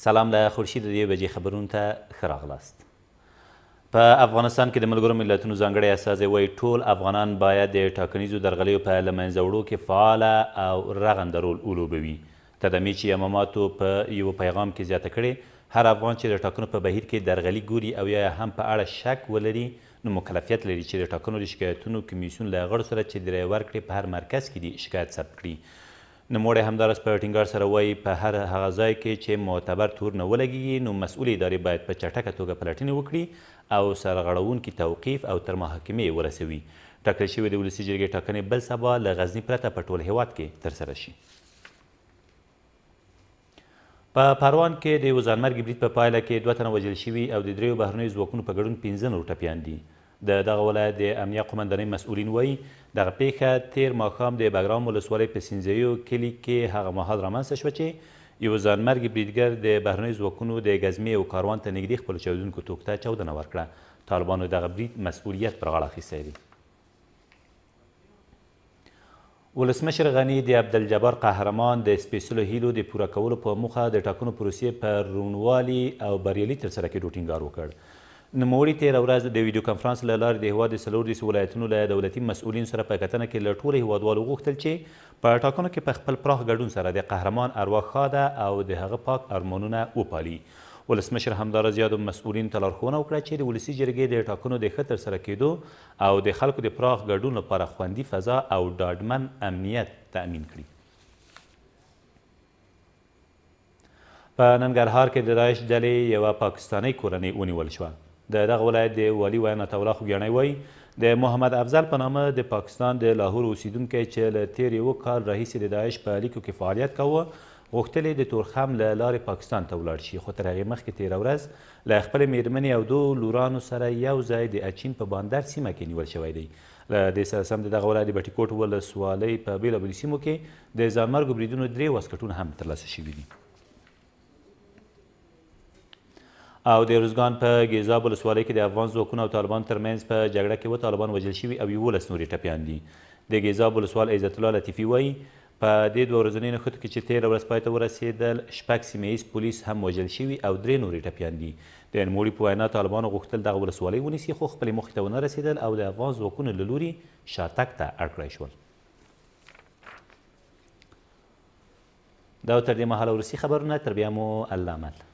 سلام له خورشید د یوې بجې خبرونو ته ښه راغلاست. په افغانستان کې د ملګرو ملتونو ځانګړی استازی وایي ټول افغانان باید د ټاکنیزو درغلیو په له منځه وړو کې فعاله او رغنده رول ولوبوي. تدامیچي یاماماتو په یوه پیغام کې زیاته کړې، هر افغان چې د ټاکنو په بهیر کې درغلي ګوري او یا هم په اړه شک ولري نو مکلفیت لري چې د ټاکنو د شکایتونو کمیسیون له غړو سره چې د رایې ورکړې په هر مرکز کې دي شکایت ثبت کړي. نوموړی همداراز په ټینګار سره وايي، په هر هغه ځای کې چې معتبر تورونه ولګېږي، نو مسؤلې ادارې باید په چټکه توګه پلټنې وکړي او سرغړوونکي توقیف او تر محاکمې یې ورسوي. ټاکل شوې د ولسي جرګې ټاکنې بل سبا له غزني پرته په ټول هېواد کې ترسره شي. په پروان کې د یوه ځانمرګي برید په پایله کې دوه تنه وژل شوي او د دریو بهرنیو ځواکونو په ګډون پنځه نور ټپیان دي. د دغه ولایت د امنیه قومندانۍ مسؤلین وايي، دغه پېښه تېر ماښام د بګرام ولسوالۍ په سینزیو کلي کې هغه مهال رامنځته شوه چې یوه ځانمرګي بریدګر د بهرنیو ځواکونو د ګزمې یو کاروان ته نږدې خپلو چاودېدونکو توکو ته چاودنه ورکړه. طالبانو دغه برید مسؤلیت پر غاړه اخیستی دی. ولسمشر غني د عبدالجبار قهرمان د سپېڅلو هیلو د پوره کولو په موخه د ټاکنو پروسې په روڼوالي او بریالي ترسره کېدو ټینګار وکړ. نوموړي تېره ورځ د ویډیو کنفرانس له لارې د هېواد د 34 ولایتونو له دولتي مسؤلینو سره په کتنه کې له ټولو هېوادوالو وغوښتل چې په ټاکنو کې په خپل پراخ ګډون سره د قهرمان اروا ښاده او د هغه پاک ارمانونه وپالي. ولسمشر همداراز یادو مسؤلینو ته لارښوونه وکړه چې د ولسي جرګې د ټاکنو د ښه ترسره کېدو او د خلکو د پراخ ګډون لپاره خوندي فضا او ډاډمن امنیت تأمین کړي. په ننګرهار کې د داعش ډلې یوه پاکستانۍ کورنۍ ونیول شوه. د دغه ولایت د والي ویاند عطاالله خوږیاڼی وايي، د محمد افضل په نامه د پاکستان د لاهور اوسېدونکی چې له تېر یوه کال راهیسې د داعش په لیکو کې فعالیت کاوه، غوښتل یې د تورخم له لارې پاکستان ته ولاړ شي، خو تر هغې مخکې تېره ورځ له خپلې مېرمنې او دوو لورانو سره یو ځای د اچین په باندر سیمه کې نیول شوی دی. له دې سره سم د دغه ولایت د بټي کوټ ولسوالۍ په بېلابېلو سیمو کې د ځانمرګو بریدونو درې واسکټونه هم ترلاسه شوي دي. او د ارزګان په ګیزاب ولسوالۍ کې د افغان ځواکونو او طالبانو ترمنځ په جګړه کې اووه طالبان وژل شوي او 11 نور یې ټپیان دي. د ګیزاب ولسوال عزت الله لطیفي وايي، په دې دوه ورځنیو نښتو کې چې تېره ورځ پای ته ورسېدل، شپږ سیمه ییز پولیس هم وژل شوي او درې نور یې ټپیان دي. د نوموړي په وینا، طالبانو غوښتل دغه ولسوالۍ ونیسي، خو خپلې موخې ته ونه رسېدل او د افغان ځواکونو له لوري شاتګ ته اړ کړای شول. دا و تر دې مهاله وروستي خبرونه، تر بیا مو الله مل.